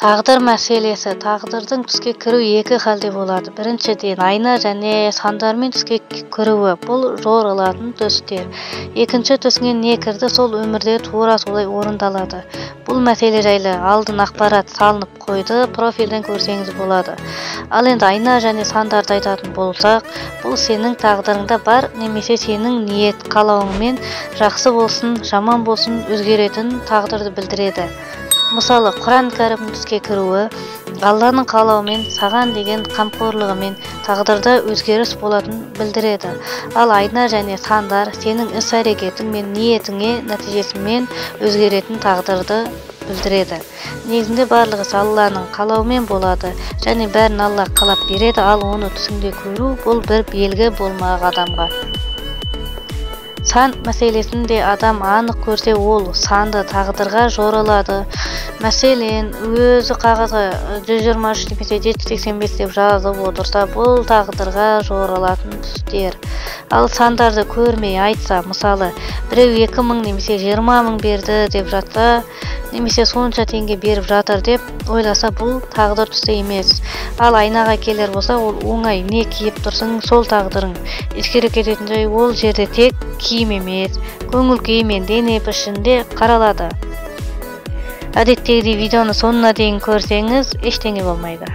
Тағдыр мәселесі. Тағдырдың түске кіруі екі халде болады. Біріншіден, айна және сандармен түске кіруі. Бұл жорылатын түстер. Екінші, түсіңе не кірді, сол өмірде тура солай орындалады. Бұл мәселе жайлы алдын ақпарат салынып қойды, профилден көрсеңіз болады. Ал енді айна және сандарды айтатын болсақ, бұл сенің тағдырыңда бар немесе сенің ниет қалауыңмен жақсы болсын, жаман болсын өзгеретін тағдырды білдіреді. Мысалы, Құран кәрімнің түске кіруі Алланың қалауымен, саған деген қамқорлығымен тағдырда өзгеріс болатын білдіреді. Ал айна және сандар сенің іс-әрекетің мен ниетіңе нәтижесімен өзгеретін тағдырды білдіреді. Негізінде барлығы Алланың қалауымен болады және бәрін Алла қалап береді, ал оны түсіңде көру бұл бір белгі болмақ адамға. Сан мәселесін де адам анық көрсе, ол санды тағдырға жорылады. Мәселен, өзі қағазға 123 немесе 785 деп жазып отырса, бұл тағдырға жорылатын түстер. Ал сандарды көрмей айтса, мысалы, біреу 2000 немесе 20 000 берді деп жатса, немесе сонша теңге беріп жатыр деп ойласа, бұл тағдыр түсі емес. Ал айнаға келер болса, ол оңай, не киіп тұрсың, сол тағдырың. Ескере кететін жай, ол жерде тек киім емес, көңіл күй мен дене пішін де қаралады. Әдеттегідей видеоны соңына дейін көрсеңіз, ештеңе болмайды.